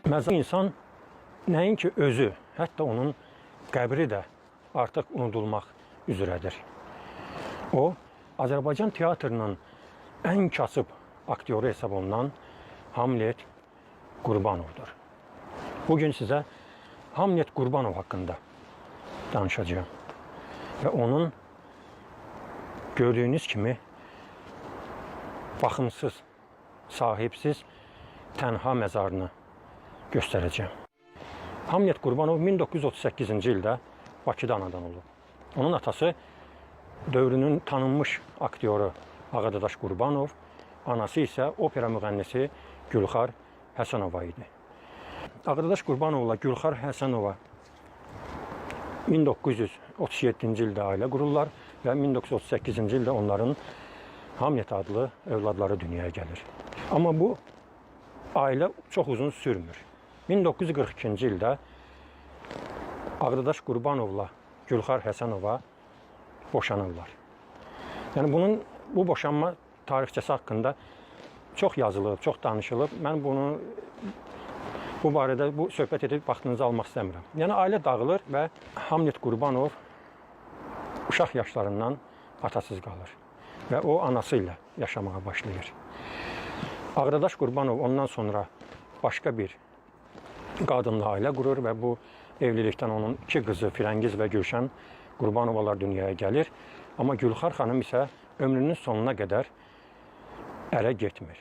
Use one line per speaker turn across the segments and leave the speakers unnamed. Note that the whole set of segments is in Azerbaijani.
Məzar insan nəinki özü, hətta onun qəbri də artıq unudulmaq üzrədir. O, Azərbaycan teatrının ən kasıb aktyoru hesab olunan Hamlet Qurbanovdur. Bugün sizə Hamlet Qurbanov haqqında danışacağam. Və onun gördüyünüz kimi baxımsız, sahibsiz, tənha məzarını göstərəcəyəm. Hamlet Qurbanov 1938-ci ildə Bakıda anadan olub. Onun atası dövrünün tanınmış aktyoru Ağadadaş Qurbanov, anası isə opera müğənnisi Gülxar Həsənova idi. Ağadadaş Qurbanovla Gülxar Həsənova 1937-ci ildə ailə qururlar və 1938-ci ildə onların Hamlet adlı övladları dünyaya gəlir. Amma bu ailə çox uzun sürmür. 1942-ci ildə Ağdadaş Qurbanovla Gülxar Həsənova boşanırlar. Yəni bu boşanma tarixçəsi haqqında çox yazılıb, çox danışılıb. Mən bu barədə bu söhbət edib vaxtınızı almaq istəmirəm. Yəni ailə dağılır və Hamlet Qurbanov uşaq yaşlarından atasız qalır və o anası ilə yaşamağa başlayır. Ağdadaş Qurbanov ondan sonra başqa bir qadınla ailə qurur və bu evlilikdən onun iki qızı Firəngiz və Gülşən Qurbanovalar dünyaya gəlir. Amma Gülxar xanım isə ömrünün sonuna qədər ərə getmir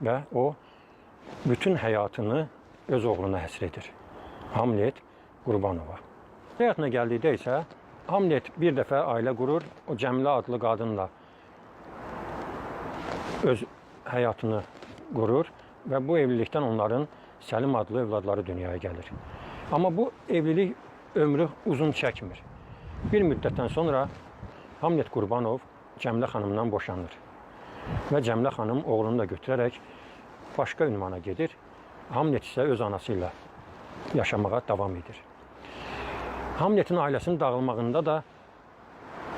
və o bütün həyatını öz oğluna həsr edir. Hamlet Qurbanova. Həyatına gəldikdə isə Hamlet bir dəfə ailə qurur, o Cəmilə adlı qadınla öz həyatını qurur və bu evlilikdən onların Səlim adlı övladları dünyaya gəlir. Amma bu evlilik ömrü uzun çəkmir. Bir müddətdən sonra Hamlet Qurbanov Cəmilə xanımdan boşanır. Və Cəmilə xanım oğlunu da götürərək başqa ünvana gedir. Hamlet isə öz anası ilə yaşamağa davam edir. Hamletin ailəsinin dağılmağında da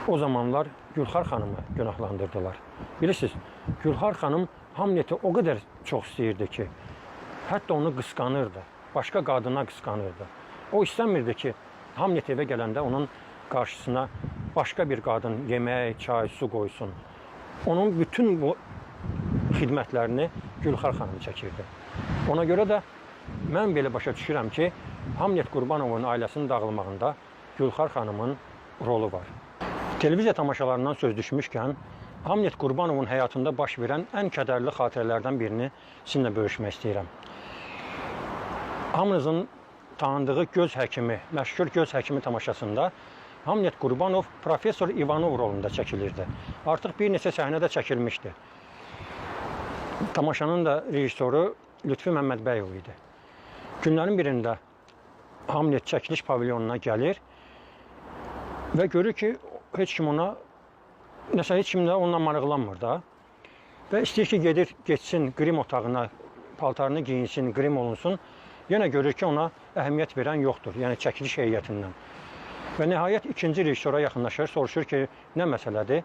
o zamanlar Gülxar xanımı günahlandırdılar. Bilirsiniz, Gülxar xanım Hamleti o qədər çox istəyirdi ki, hətta onu qısqanırdı. Başqa qadına qısqanırdı. O istəmirdi ki, Hamlet evə gələndə onun qarşısına başqa bir qadın yemək, çay, su qoysun. Onun bütün bu xidmətlərini Gülxar xanım çəkirdi. Ona görə də mən belə başa düşürəm ki, Hamlet Qurbanovun ailəsinin dağılmağında Gülxar xanımın rolu var. Televiziya tamaşalarından söz düşmüşkən, Hamlet Qurbanovun həyatında baş verən ən kədərli xatirələrdən birini sizinlə bölüşmək istəyirəm. Hamınızın tanıdığı göz həkimi, məşhur göz həkimi tamaşasında Hamlet Qurbanov professor İvanov rolunda çəkilirdi. Artıq bir neçə səhnədə çəkilmişdi. Tamaşanın da rejissoru Lütfi Məmmədbəyov idi. Günlərin birində Hamlet çəkiliş pavilyonuna gəlir və görür ki, heç kim ona nəsə heç kim də onunla maraqlanmır da. Və istəyir ki, gedir, getsin qrim otağına, paltarını geyinsin, qrim olunsun. Yenə görür ki, ona əhəmiyyət verən yoxdur, yəni çəkiliş heyətindən. Və nəhayət ikinci rejissora yaxınlaşır, soruşur ki, nə məsələdir?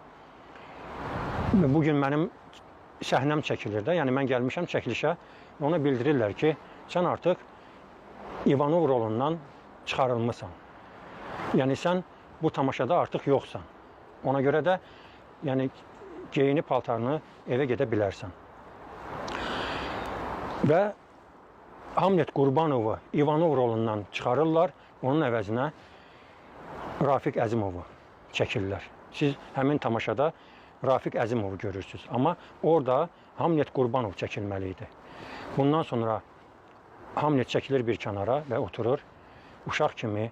Bugün mənim səhnəm çəkilir də, yəni mən gəlmişəm çəkilişə, ona bildirirlər ki, sən artıq İvanov rolundan çıxarılmısan. Yəni sən bu tamaşada artıq yoxsan. Ona görə də yəni geyinib paltarını evə gedə bilərsən. Və Hamlet Qurbanovu İvanov rolundan çıxarırlar, onun əvəzinə Rafiq Əzimovu çəkirlər. Siz həmin tamaşada Rafiq Əzimovu görürsünüz. Amma orada Hamlet Qurbanov çəkilməli idi. Bundan sonra Hamlet çəkilir bir kənara və oturur, uşaq kimi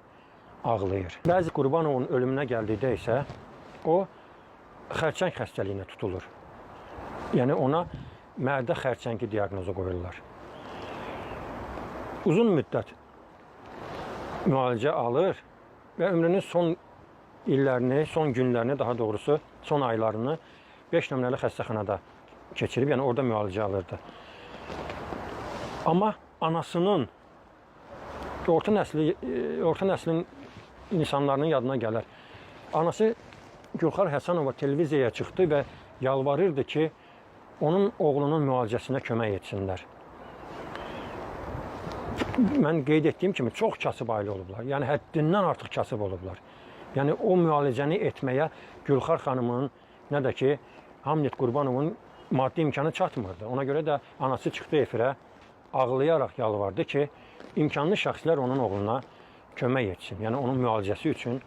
ağlayır. Bəzi Qurbanovun ölümünə gəldikdə isə o xərçəng xəstəliyinə tutulur. Yəni ona mədə xərçəngi diaqnozu qoyurlar. Uzun müddət müalicə alır və ömrünün son illərini, son günlərini, daha doğrusu son aylarını 5 nömrəli xəstəxanada keçirib, yəni orada müalicə alırdı. Amma anasının orta nəslin insanlarının yadına gələr. Anası Gülxar Həsənova televiziyaya çıxdı və yalvarırdı ki, onun oğlunun müalicəsinə kömək etsinlər. Mən qeyd etdiyim kimi çox kasıb ailə olublar. Yəni həddindən artıq kasıb olublar. Yəni o müalicəni etməyə Gülxar xanımın nə də ki Hamlet Qurbanovun maddi imkanı çatmırdı. Ona görə də anası çıxdı efirə, ağlayaraq yalvardı ki, imkanlı şəxslər onun oğluna kömək etsin. Yəni onun müalicəsi üçün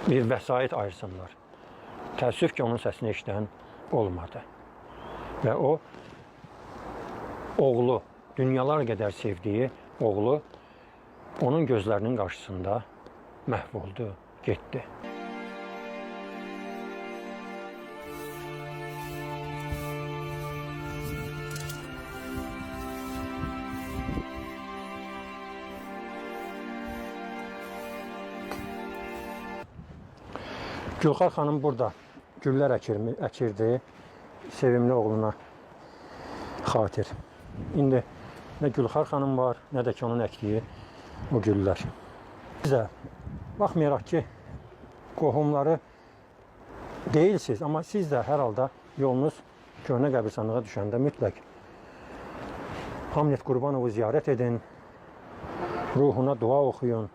bir vəsait ayırsınlar. Təəssüf ki, onun səsini eşidən olmadı. Və o oğlu, dünyalar qədər sevdiyi oğlu onun gözlərinin qarşısında məhv oldu, getdi. Gülxar xanım burada güllər əkirdi sevimli oğluna xatir. İndi nə Gülxar xanım var, nə də ki onun əkdiyi o güllər. Siz də baxmayaraq ki, qohumları deyilsiniz, amma siz də hər halda yolunuz köhnə qəbirstanlığa düşəndə mütləq Hamlet Qurbanovu ziyarət edin, ruhuna dua oxuyun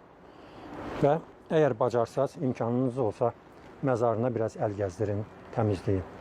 və əgər bacarsaz, imkanınız olsa məzarına biraz əl gəzdirin, təmizləyin.